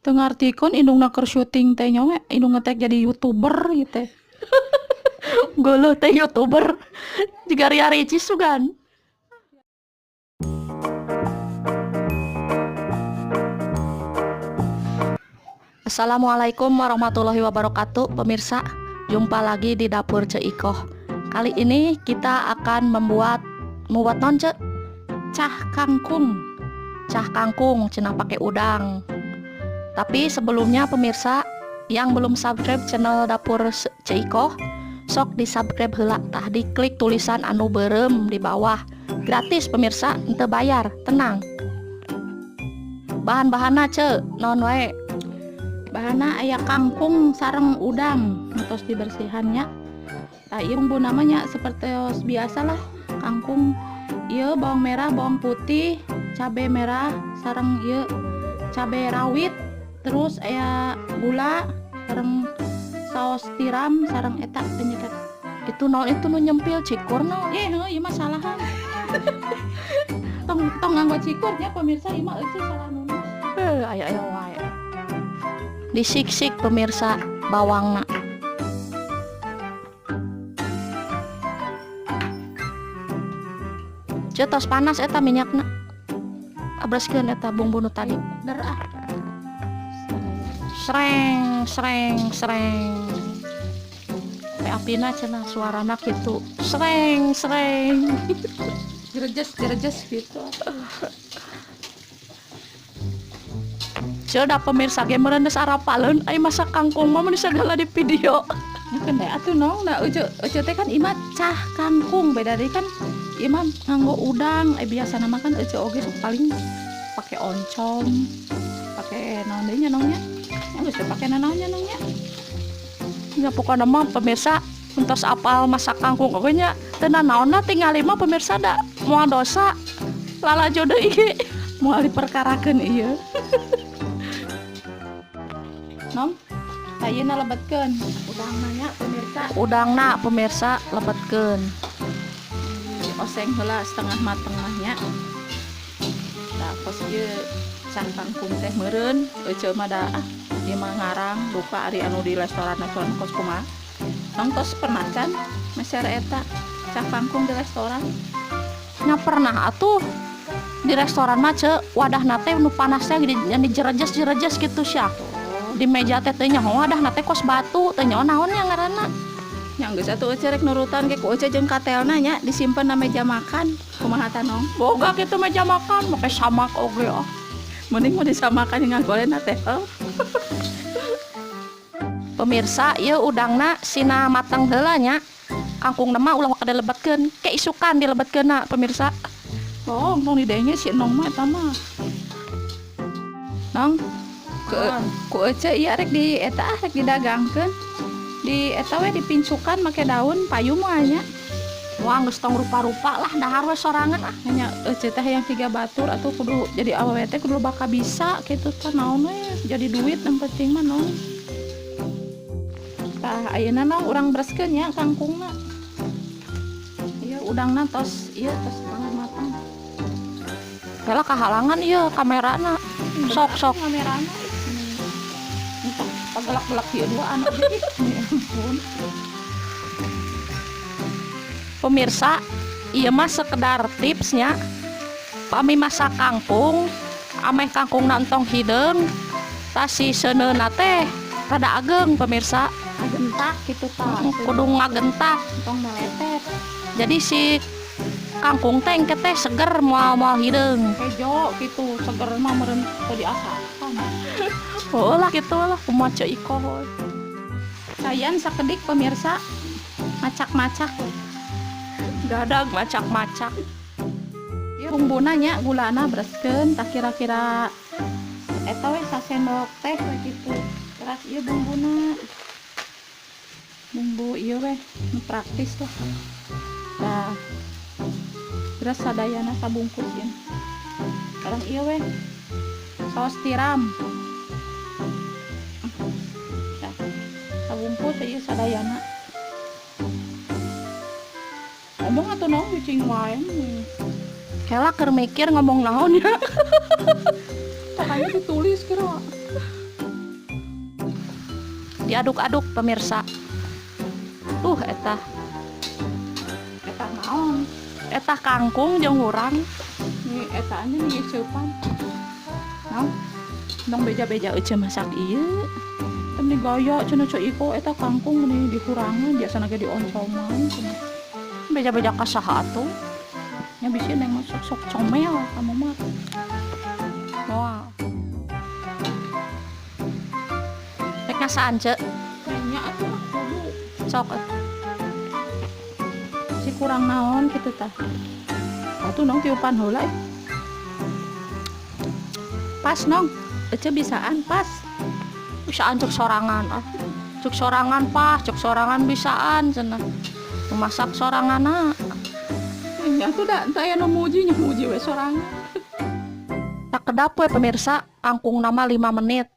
Teu ngartikeun indungna keur syuting teh nya we, indungna teh jadi YouTuber ieu teh. Geuleuh teh YouTuber. Jiga Ria Ricis sugan. Assalamualaikum warahmatullahi wabarakatuh, pemirsa. Jumpa lagi di dapur Ceu Ikoh. Kali ini kita akan membuat membuat non, Ceu? Cah kangkung. Cah kangkung cenah pakai udang. Tapi sebelumnya, pemirsa yang belum subscribe channel dapur Ceu Ikoh, sok di subscribe heula tah, diklik tulisan anu beureum di bawah. Gratis, pemirsa, henteu bayar, tenang. Bahan-bahanna, Ceu, naon wae? Bahanna aya kangkung sareng udang, tos dibersihan nya. Tah, ieu bumbu namanya seperti biasa lah. Kangkung ieu bawang merah, bawang putih, cabe merah sareng ieu cabe rawit, terus aya gula sareng saus tiram sareng eta penyedap. Itu naon itu nu nyempil, cikur naon? Eh, heuh, ieu mah salahan. Tong tong nganggo cikur nya, pemirsa, ieu mah euceu salah nulis. Eh, aya aya wae. Disik-sik, pemirsa, bawangna. Ceu, tos panas eta minyakna. Abreskeun eta bumbu nu tadi. Der ah. Sreng sreng sreng. Pe apina cenah suarana kitu. Sreng sreng. Jerejes jerejes gitu. Ceu, da pemirsa ge meureun geus arapaleun ai masak kangkung mah mun segala di video. Nya keun atuh, Nong, da euceu euceu teh kan ieu mah cah kangkung, beda deui kan ieu mah nganggo udang. Eh, biasana mah kan euceu oge sok paling pake oncom, pake naon deui nya, Nong, nya? Nya geus teu pake nanaon nya, Nong, nya. Ya pokona mah pemirsa entos apal masak kangkung oge nya, teu nanaonna tingali mah, pemirsa, da moal dosa lalajo deui ge. Moal diperkarakeun ieu. Nong, tah ieu lebetkeun udangna nya, pemirsa. Udangna, pemirsa, lebetkeun. Oseng heula setengah mateng mah nya. Tah, kos ieu cah kangkung teh meureun euceu mah da ah ieu mah ngarang duka ari anu di restoran-restoran kos kumaha. Nong tos pernah can meser eta cah kangkung di restoran? Nya pernah atuh. Di restoran mah, Ceu, wadahna teh nu panasnya di dijerejes-jerejes gitu sia. Di meja teh teu nyaho wadahna teh kos batu, teu nyaho naon nya ngaranna. Nya geus atuh, euceu rek nurutan ge ku euceu jeung katelna nya disimpen na meja makan. Kumaha tah, Nong? Boga kitu meja makan, make samak oge ah. Mending mau disamakan ngagorena teh. Oh. Pemirsa, ieu udangna sina mateng heula nya. Kangkungna mah ulah waka dilebetkeun, ke isukan dilebetkeunna, pemirsa. Oh, tong didenge si Nong mah eta mah. Nong, ke ku ece ieu rek di eta ah rek didagangkeun. Di eta we dipincukan make daun payung mah nya. Wah, geus tong rupa-rupa lah, dahar we sorangan ah. Hanya ece teh yang tiga batur atau kudu jadi awewe teh kudu bakal bisa kitu tah, naon we jadi duit yang penting mah, Nong. Tah, ayeuna, Nong, urang bereskeun nya kangkungna. Ieu udangna tos ieu tos setengah matang. Kela kahalangan ieu kamerana. Sok sok. Kamerana. Pagelak-gelak ieu dua anak ge. Ya ampun. Pemirsa, ieu mah sekedar tipsnya. Pami masak kangkung, ameh kangkungna entong hideung, tah si seuneuna teh rada ageng, pemirsa. Ngagentak gitu tah. Kudu ngagentak. Entong meletet. Jadi si kangkung teh engke teh seger, moal moal hideung. Hejo gitu, seger mah meureun teu diasakan. Oh lah gitu lah, kumaha Ceu Ikoh. Sayan sakedik, pemirsa. Macak-macak. Gadag macak-macak. Ieu bumbuna nya, gulana bereskeun tah kira-kira eta we sasendok teh we kitu. Teras ieu bumbuna. Bumbu ieu we nu praktis lah. Tah. Beras sadayana sabungkus ieu. Sekarang ieu we saus tiram. Tah, sabungkus ieu sadayana. Ngomong atuh, Nong, cicing wae. Kela keur mikir ngomong naon ya. Pokoknya ditulis kira. Diaduk-aduk, pemirsa. Tuh, eta. Eta naon? Eta kangkung jeung hurang. Nih eta nya nih ceupan. Naon? Dong beja-beja euceu masak ieu. Teu meni gaya cenah Ceu Iko, eta kangkung meni dikurangan, biasana ge dioncoman cenah. Beja-beja ka saha atuh? Nya bisi neng mah sok-sok comel kamu mah. Moal. Rek ngasaan, Ceu? Nya atuh ah, kudu. Sok atuh. Si kurang naon kitu tah. Atuh nong tiupan heula ih. Pas nong, ece bisaan pas. Bisaan cek sorangan ah. Cek sorangan pas, cek sorangan bisaan cenah. Masak sorangan. Ya tuh da aya nu muji, nya muji we sorangan. Tak kedap we, pemirsa, kangkung nama 5 menit.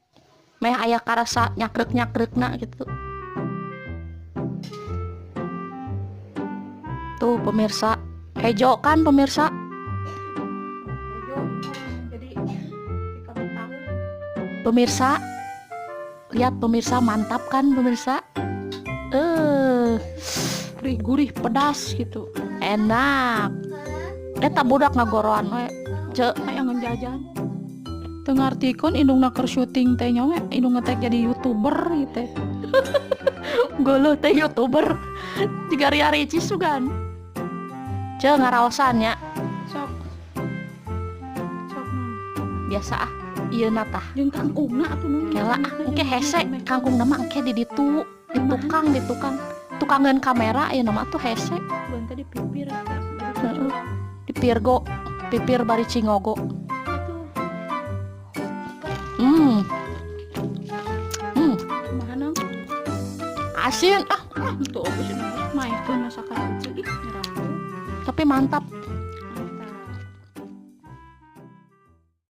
Meh aya karasa nyakrek-nyakrekna gitu. Tuh pemirsa, hejo kan pemirsa? Hejo, jadi tahu. Pemirsa, lihat pemirsa, mantap kan pemirsa? Gurih-gurih pedas gitu. Enak. Eta budak ngagoroan we. Ceu, hayang jajan. Teu ngartikeun indungna keur syuting teh nya we, indungna teh jadi YouTuber gitu. Geuleuh teh YouTuber. Jiga Ria Ricis sugan. Ceu ngaraosan nya. Sok. Sok. Biasa ah. Ieu na tah. Jeung kangkungna atuh nu. Kela ah, engke hese kangkungna mah engke di ditu, di tukang, di tukang. Tukangeun kamera ieu mah tuh hese. Ban teh di pipir eta. Heeh. Di pirgo, pipir bari cingogo. Atuh. Kumaha nang? Asin ah. Ah, tuh oge cenah maehkeun masakan ece ih nyerah. Tapi mantap.